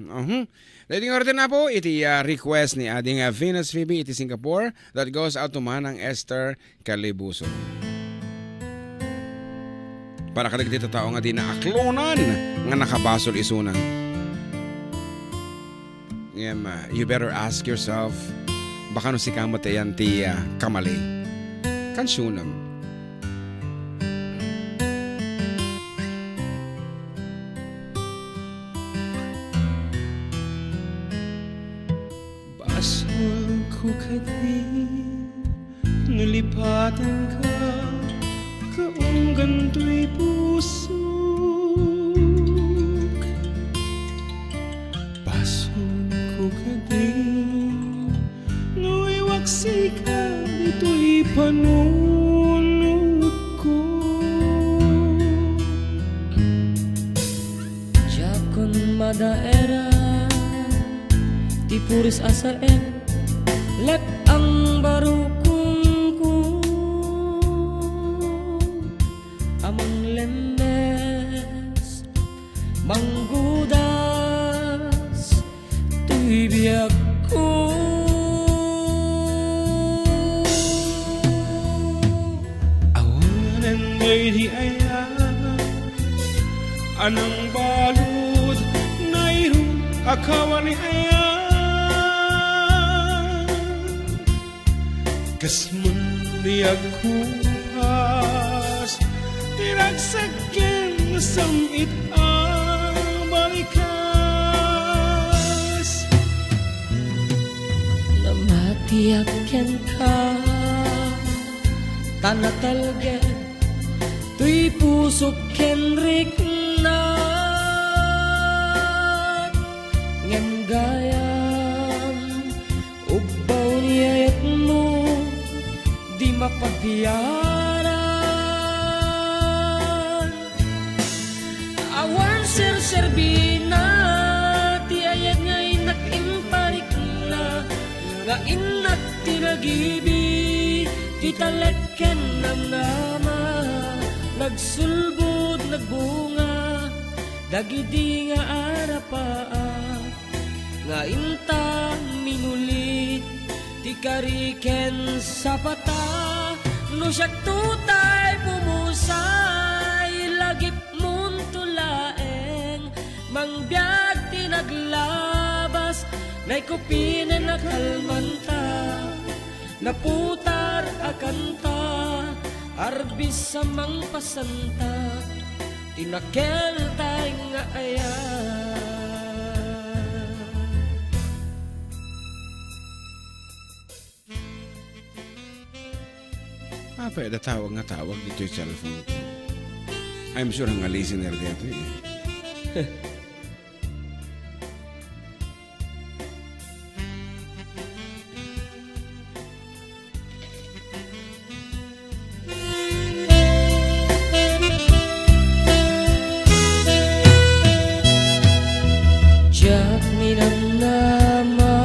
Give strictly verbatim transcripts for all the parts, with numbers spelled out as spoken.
Mhm. Daytoy nga iti, Apo, iti, ah, request ni Ading, ah, Venus Phoebe iti Singapore, that goes out to Manang Esther Calibuso. Para kadagiti tattao nga di naaklonan nga nakabasol isuna. Ngem, ah, you better ask yourself, baka no sika met ti, ah, kamali. Kansionam. Basolko kadi no lipatenka, kaunggan toy pusok. Basolko kadi no iwaksika ditoy panunotko. Diakon madaera ti puris a saem, let-ang barukongko a manglemmes, manggudas toy biagko. Awanen daydi aya a nangbalud nairum a kawani aya. Kas man di agkupas ti ragsak ken sam-it a balikas. Namatiak kenka, ta natalged toy pusok ken riknak. Ngem gayam ubbaw ni ayatmo, di mapabiaran. Awan serserbina ti ayat nga innak imparikna, nga innak ti nagibi, ti talek ken namnama, nagsulbod, nagbunga, dagidi nga arapaak. Nga inta minuli ti kari ken sapata, no siakto tay pumusay, lagipmonto laeng, mangbiag ti naglabas, naikupinen a kalmanta, naputar a kanta, arbis a mangpasanta. Ti nakeltay nga ayat. Apay da tawag nga tawag ditoy cellphone ko. I'm sure nga listener dito eh. Diak ninamnama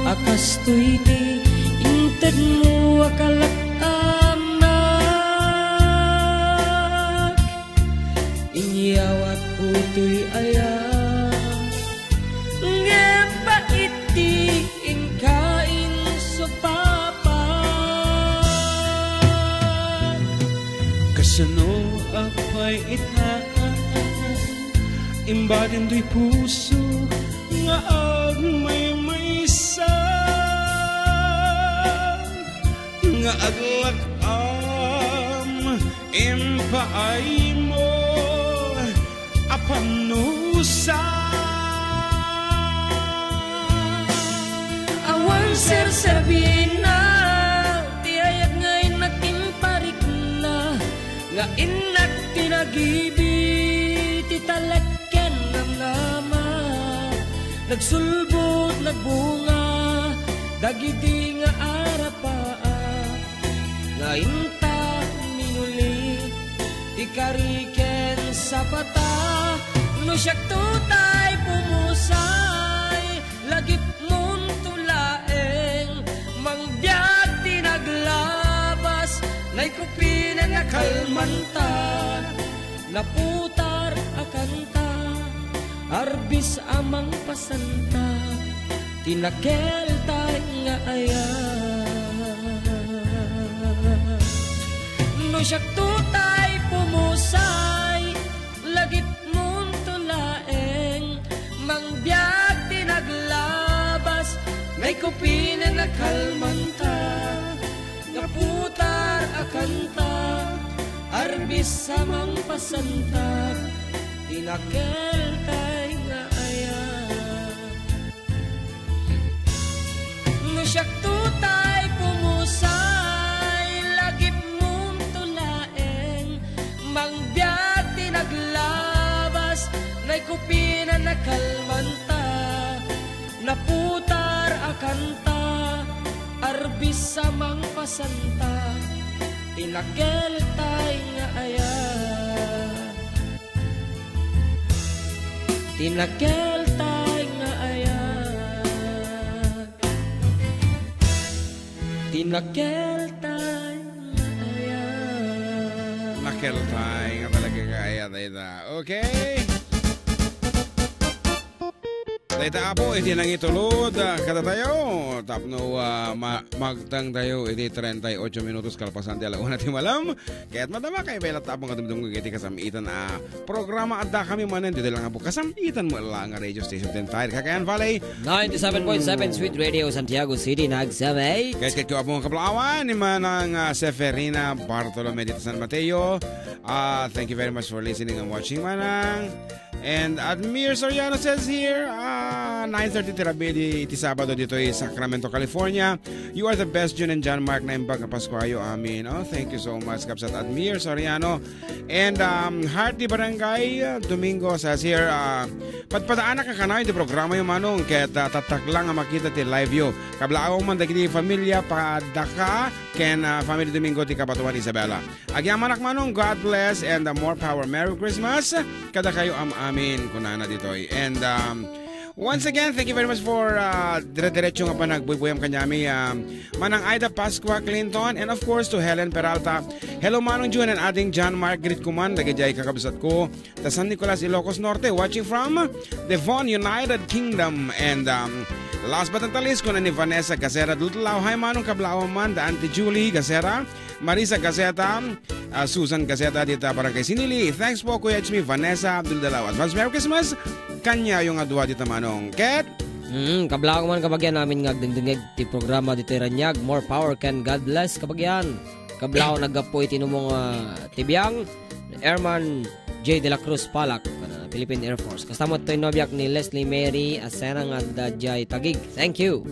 a kastoy ti intedmo a kalak-anak. Inyawatko toy ayat, ngem pait ti inka insupapa. Kasano apay ita, imbatin toy puso nga agmaymaysa, nga aglak-am impaaymo a pannusa. Awan serserbina ti ayat nga innak imparikna, nga innak ti nagibi ti talek ken namnama, nagsulbod, nagbunga, dagidi nga arapaak. Nga inta minuli ti kari ken sapata, no siakto tay pumusay, lagipmonto laeng, mangbiag ti naglabas, naikupinen a kalmanta, naputar a kanta. Arbis a mangpasanta ti nakeltay nga ayat. No siak tutay pumusay, lagipmunto laeng, mangbiag ti naglabas, naikupinen a kalmanta, nga putar a kanta, arbis a mangpasanta, ti nakeltay nga ayat. No siak tutay pumusay, lagipmunto laeng, mangbiag ti naglabas, naikupinen a kalmanta, naputar a kanta, arbis a mangpasanta, ti nakeltay nga ayat. Ti nakeltay nga ayat. Ti nakeltay nga ayat. Nakeltay nga talaga nga ayat, ayat. Okay. Dayta, Apo, iti nangitulod, ah, kadatayo. Tapno, ah, ma-, magtangtayo iti treinta y ocho minutos kalpasan ti ala una ti malam. Ket madama kayo, bella, tapno nga dumdumgo iti kasam-itan a programa. Adda kami manen, dito lang, Apo. Kasam-itan mo lang nga radio station, ti entire Cagayan Valley. Ninety-seven point seven Sweet Radio, Santiago City, nagsabay. Ket, ket, Apo, nga kablaawan, ni Manang, ah, Seferina Bartolome dito San Mateo. Ah, thank you very much for listening and watching, Manang. And Admir Soriano says here, ah, nine thirty ti rabii iti Sabado ditoy Sacramento, California. You are the best, Jun and John Mark, naimbag a Paskuayo amin. Oh, thank you so much, Kabsat Admir Soriano. And, um, Heart di Barangay, uh, Domingo says here, uh, padpadaanak a kanayon ti programayo, Manong, ket, uh, tattaklang a makita ti live yo. Kablaawak man dagiti familia Padaka ken, uh, family Domingo ti Cabatuan, Isabela. Agyamanak, Manong, God bless and, uh, more power. Merry Christmas kadakayo am-amin, kunana ditoy. And, um, once again, thank you very much for, uh, dire-diretso nga panagbuybuyam kaniami, um, Manang Ida Pascua Clinton, and of course to Helen Peralta. Hello, Manong Jun and Ading John Mark, greet ko man dagiti kakabsat ko ta San Nicolas, Ilocos Norte, watching from Devon, United Kingdom. And, um, last but not the least, kuna ni Vanessa Gacera Dultulao, hi, Manong, kablaawan man da Auntie Julie Gacera, Marisa Gaceta, ah, Susan Gaceta dita Barangay Sinili. Thanks po, Kuya H M, Vanessa Abdul Dalaw. Advance Merry Christmas kaniayo nga dua dita, Manong. Ket Mm, kablaawan man kabagyan amin nga agdengdengngeg ti programa ditoy raniag. More power ken God bless kabagyan. Kablaawan aggapu iti inumong, ah, ti biang, Airman J De La Cruz Palak, ah, Philippine Air Force. Kasta met toy nobiak ni Leslie Mary Asena nga adda diay Taguig. Thank you.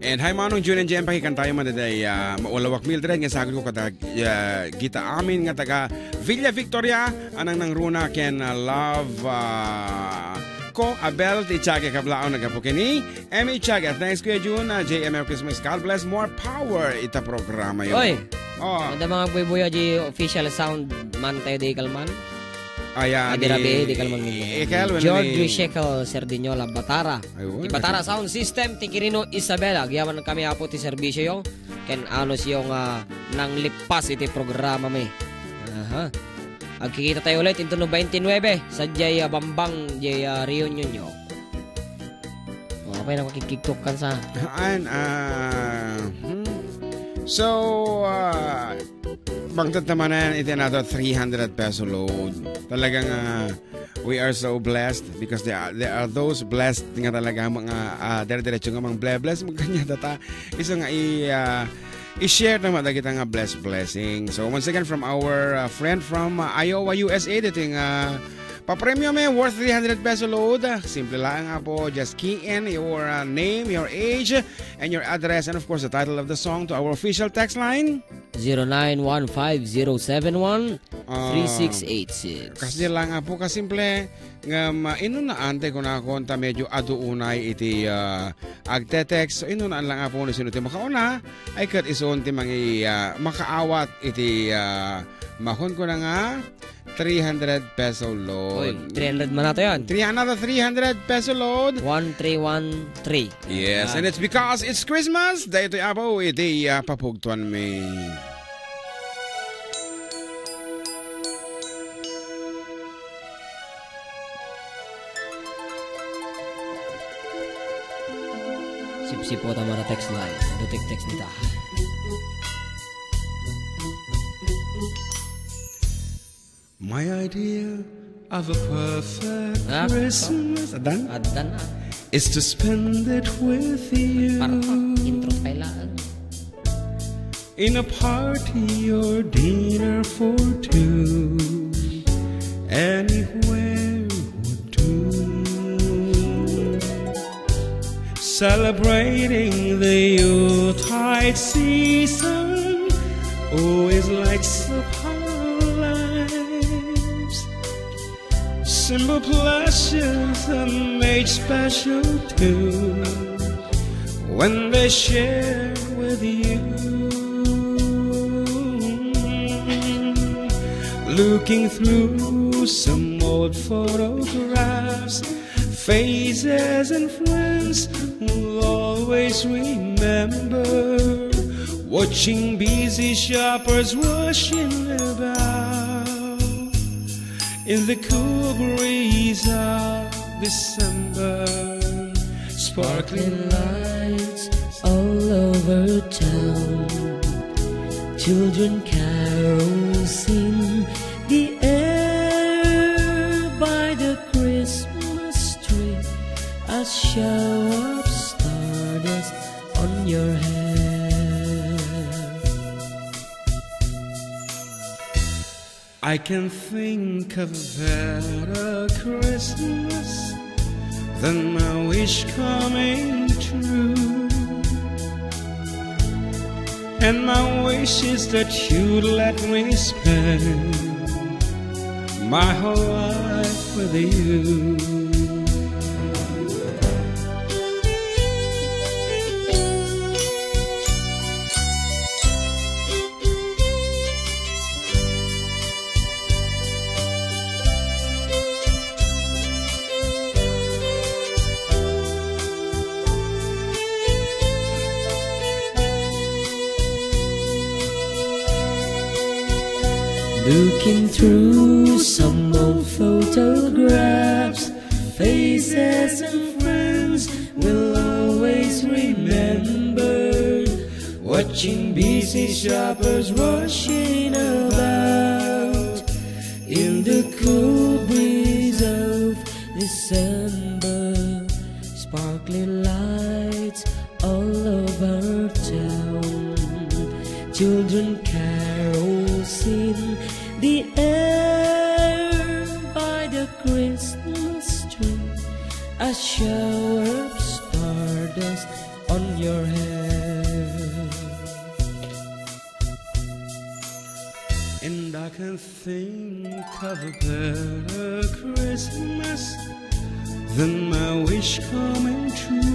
And hi, Manong Jun and Jem, pakikantayo man daydiay, ah, Maulawak Mildred nga sagut ko kada, ah, gita amin nga taga Villa Victoria, anang nangruna ken, ah, love, ah, ko, Abel, ti Tiaga, kablaaw, naggapu ken ni Emmy Tiaga. Thanks, Kuya Jun, ah, J M L Christmas. God bless, more power ita programa yo. Oy! Oh. Ada mga buybuya di official sound man tayo di kalman. Ayan, Adi ni Rabi, di kalman mo. Ikel, George ni Shekel Serdiniola Batara. Ayun. Ti Batara Sound System, ti Quirino Isabela. Agyaman kami, Apo, ti serbisyo yo. Ken ano siyo nga nanglipas iti programa mi. Aha. Agkikita tayo ulit into no twenty-nine, sadiay, ah, Bambang, diay, ah, reunion yo. Oh, apay na makikigtok kan sa. An, ah, hmm. So, ah, bangtad ta manen iti another three hundred peso load. Talagang, ah, we are so blessed because there are, there are those blessed nga talaga mga, ah, dire-diretso nga mang ble-bless, magkanya data. Isu nga i-, ah, i-share ta met dagita nga blessed blessing. So, once again, from our, ah, friend from, ah, Iowa, U S A, dito nga papremyo mi worth three hundred peso load. Simple lang, Apo. Just key in your, uh, name, your age, and your address, and of course, the title of the song to our official text line. Zero nine one five zero seven one three six eight six. Ah, kasi lang, Apo, kasimple nga ma-, inunaan ti kunakon ta medyo adu unay iti, ah, agte-text. So, inunaan lang, Apo, no sino ti makauna, ay ket isun ti mangi-, ah, makaawat iti, ah, makon ko na nga, three hundred peso load. Oy, three hundred man nato yan. Three, another three hundred peso load. One three one three. Yes, and it's because it's Christmas. Daytoy, Apo, iti, ah, papugtuan mi. Sipsipot a mata text line. Adu ti text dita. My idea of a perfect Ah, Christmas, adan? Adan, ah. Is to spend it with you. Para pa, intro pa lang. In a party or dinner for two, anywhere would do. Celebrating the Yuletide season, oh, is like so our lives. Simple pleasures are made special too when they share with you. Looking through some old photographs, faces and friends will always remember. Watching busy shoppers rushing about in the cool breeze of December. Sparkling lights all over town. Children carols in the air by the Christmas tree. A shower of stardust on your hair. I can think of a better Christmas than my wish coming true. And my wish is that you'd let me spend my whole life with you. Looking through some old photographs, faces and friends will always remember. Watching busy shoppers rushing about in the cool breeze of December. Sparkling lights all over town. Children carols in the air by the Christmas tree. A shower of stardust on your hair. And I can think of a better Christmas than my wish coming true.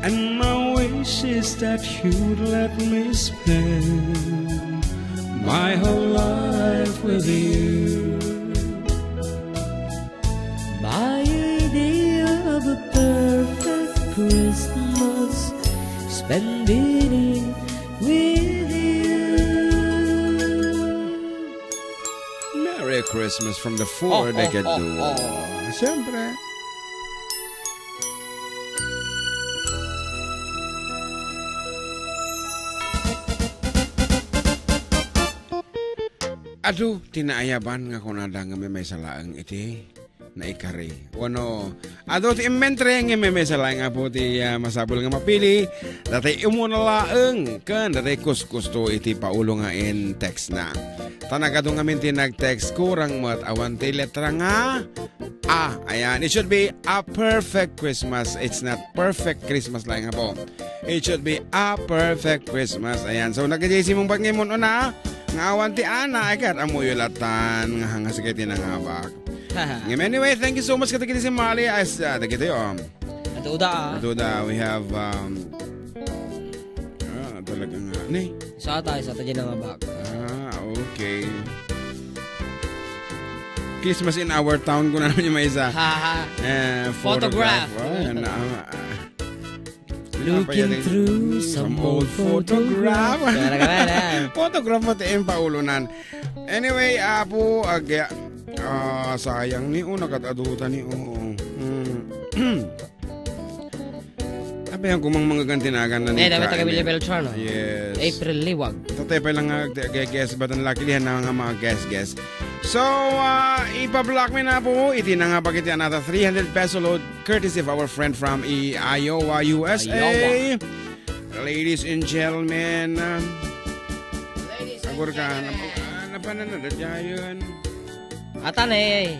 And my wish is that you'd let me spend my whole life with you. My idea of a perfect Christmas, spending it with you. Merry Christmas from the Four Oh, oh, Naked oh, Duo. Oh. Siyempre. Adu ti naayaban nga kunada nga maysa laeng iti naikari. Wenno, adu ti immentre nga maysa laeng, Apo, ti, ah, masapul nga mapili. Datoy umuna laeng ken datoy kuskusto iti paulo nga in-text na. Ta nagadu ngamin ti nag-text, kurang met, awan ti letra nga A. Ayan, it should be a perfect Christmas. It's not perfect Christmas laeng, Apo. It should be a perfect Christmas. Ayan. So, nag-J C mong bat ngayon una, nga awan ti ana, ay kat amuyo latan, nga hanga sige tinangabak. Ngem anyway, thank you so much, kadagiti simmali, as, ah, dagiti, um, Atuda, ah. Atuda, we have, um, ah, talaga nga, ni? Isa ata, isa ata dyan ang abak. Ah, okay. Christmas in our town, kung ano yung may isa. Ha, ha. Eh, Photograph. Photograph. Oh, yan na, ah, ah. Looking through some old photograph. Talaga ba yan? Photograph mo, tiin paulunan. Anyway, Apo, ag-, ah, sayang ni, oh, nakataduta ni, oh. Mm. Ayan, kung mang mga gantinagan na ni Eh, dapat taga Kain, Villa eh. Beltran, oh. Yes. April Liwag. Tatay pa lang nga, ag-, ag-, guess, but ang luckily, na nga mga guess, guess. So, ah, ipa-block mi na po, iti na nga pagiti another three hundred peso load, courtesy of our friend from i-, Iowa, U S A. Iowa. Ladies and gentlemen, ah, Ladies and agur ka, gentlemen. Nap-, ah, napanan na, dadyayon. Atan eh.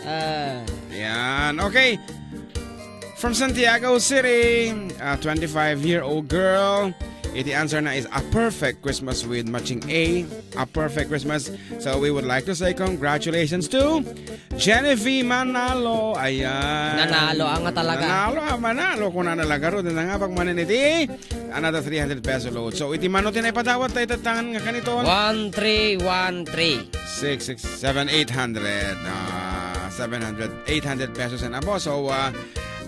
Ah. Yan. Okay. From Santiago City, a twenty-five-year-old girl. Iti answer na is a perfect Christmas with matching A. A perfect Christmas. So we would like to say congratulations to Genevieve Manalo. Ayan. Nanalo nga talaga. Nanalo, ah, manalo. Kung nanalaga ro, na nga pagmanin iti another three hundred peso load. So, iti mano ti naipadawat tayo tatan nga kaniton? One three one three. Six six seven eight hundred. Ah, seven hundred, eight hundred pesos and above. So, ah,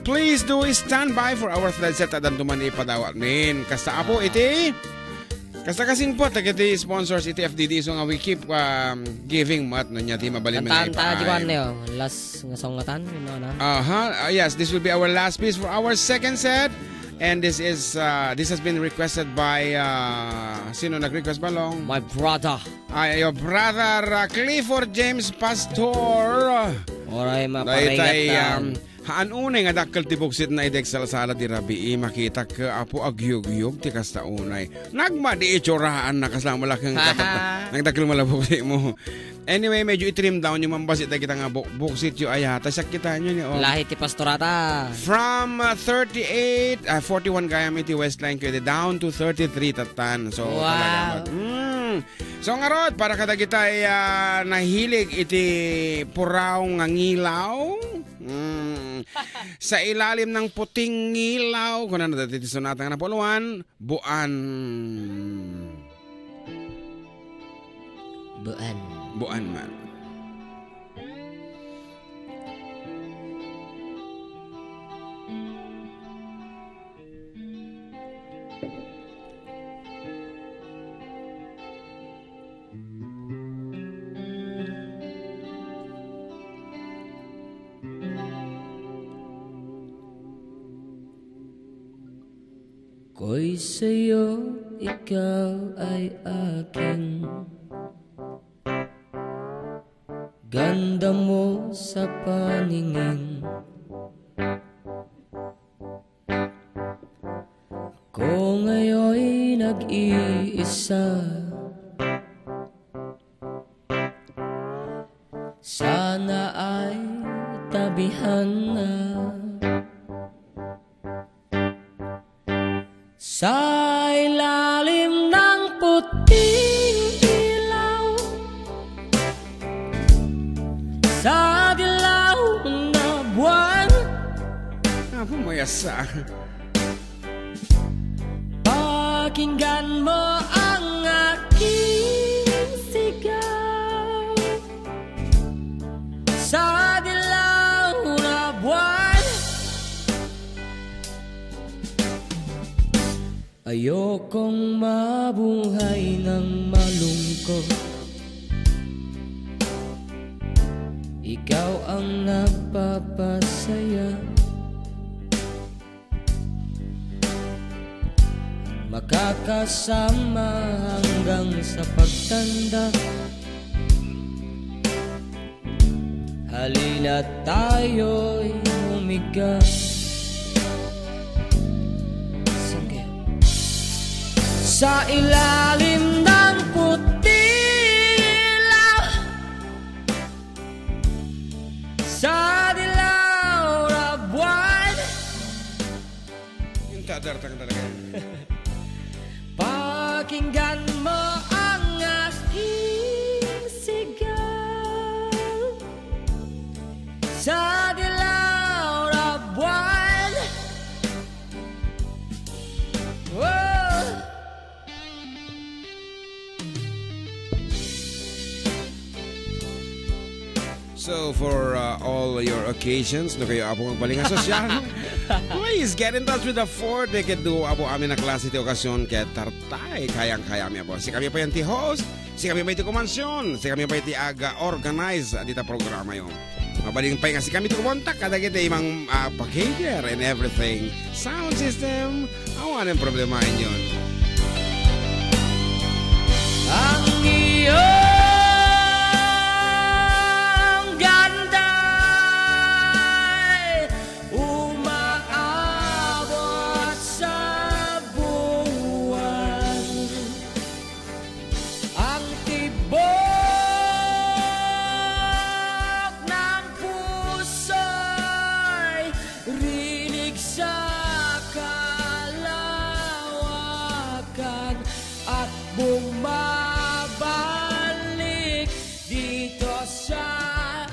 please do stand by for our thread set. Adan duman ipadawat min. Kasta apo, ah, iti, kasta kasingpot, iti sponsors, iti F D D. So nga, we keep, um, giving mat, no, niya, ti mabalin mi Kantahan ta, ipaay. Di ba, Neo? Last nga songatan, you know, na? Aha, ah, yes, this will be our last piece for our second set. And this is, uh, this has been requested by, uh, sino nag-request, Balong? My brother. Ay, your brother, uh, Clifford James Pastor. Oray, maparingat Daytay, na. Um, haan unay nga dakkel ti buksit na idi agsalsala ti rabii, makitak, uh, apo agyugyug ti kasta unay. Nagmadi itsuraan na kasla malaki ang katak-, nagdakkel malabuksit mo. Anyway, medyo i-trim down yung mambas ita kita nga bu-, buksit yung ayata. Siya kita nyo ni, oh. Lahi ti pastorata. From, uh, thirty-eight, uh, forty-one gayam iti waistline ko, iti down to thirty-three tatan. So, wow. Talaga mag-, mm. So, ngarod, para kadagitay, ah, nahilig iti puraw nga ngilaw. Mm. Sa ilalim ng puting ngilaw, kung ano dati ti sonata nga napuluan, buan. Buan. Buan man. Koy sa'yo, ikaw ay akin. Ganda mo sa paningin. Ako ngayoy nag-iisa. Sana ay tabihan na. Sa ilalim ng puting ilaw, sa dilaw na buwan. Apo mo yasa. Pakinggan mo ang aking sigaw. Sa dilaw na buwan. Ayokong mabuhay ng malungkot. Ikaw ang nagpapasaya. Makakasama hanggang sa pagtanda. Halina tayo'y humiga. Sangge. Sa ilalim ng puting ilaw. Sa dilaw na buwan. Yung tadartang talaga. Pakinggan mo ang aking sigaw. Sa dilaw na buwan. Oh. So, for, uh, all your occasions, no kayo apo magbaling nga sosyal, please get in touch with the four decade duo apo amin a klase ti okasyon ket tartay kayang-kayami apo. Sikami pa yan ti host, sikami pa ti kumansyon, sikami pa ti aga-organize dita programa yo. Mabalin pay nga sikami ti umuntak kadagiti mang, ah, packager and everything. Sound system, awanen problemaenyon. Ang iyong ganda ay umaabot sa buwan. Ang tibok ng puso'y rinig sa kalawakan at bumabalik dito sa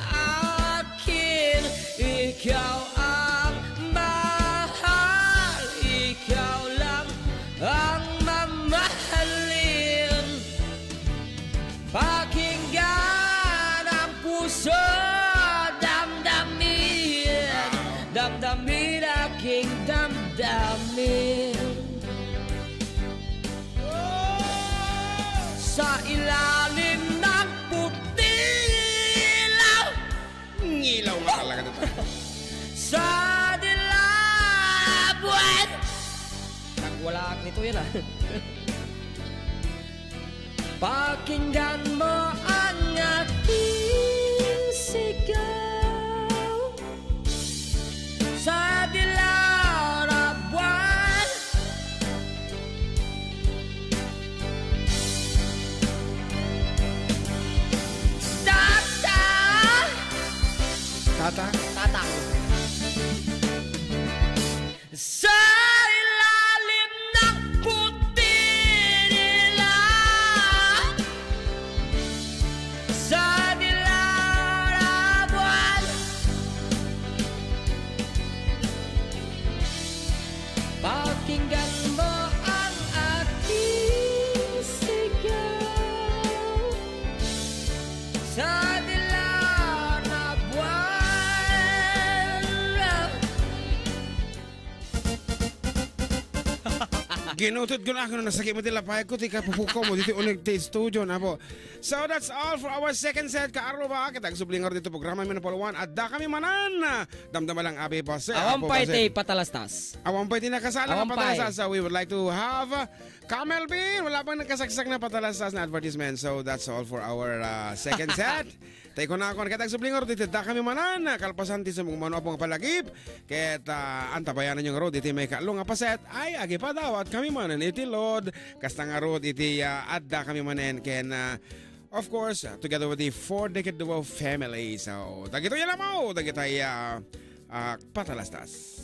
akin. Ikaw ang mahal, ikaw lang ang mamahalin. Pakinggan ang puso, damdamin. Damdamin, aking damdamin. Sa ilalim ng puting ilaw. Ngilaw nga talaga dito. Sa dilabuan. Nagwalaak nito yan, ah. Pakinggan mo ang aking sigaw. Sa dilaw na buwan. Tata. Tata. Tata. Sa ilalim ng puti nila, sa dilaw na buwan, pakinggan mo ang aking sigaw. Sa dilaw na buwan. Ginutod ko na ako, nasakit mo ti lapay ko, ti kapupukaw mo, dito unig ti studio na po. So that's all for our second set, kaaruba. Kita agsubli nga dito programa, Minapolwan, at da kami manan. Damdama lang, abi, boss. Awan pa iti patalastas. Awan pa iti nakasala nga patalastas. So we would like to have, uh, Camel Bean. Wala pang nagkasaksak na patalastas na advertisement. So that's all for our, uh, second set. Tay kunakon, ket agsubli ngarud iti da kami manan, kalpasan ti sumagmamano a pangpalagip, ket, ah, antabayanan yo ngarud iti maikatlo nga paset, ay agipadawat kami manen iti load, kasta ngarud iti, ah, adda kami manen ken, ah, of course, ah, together with the Four Decade Duo family. So, dagitoy a lamaw, dagitoy, ah, ah, patalastas.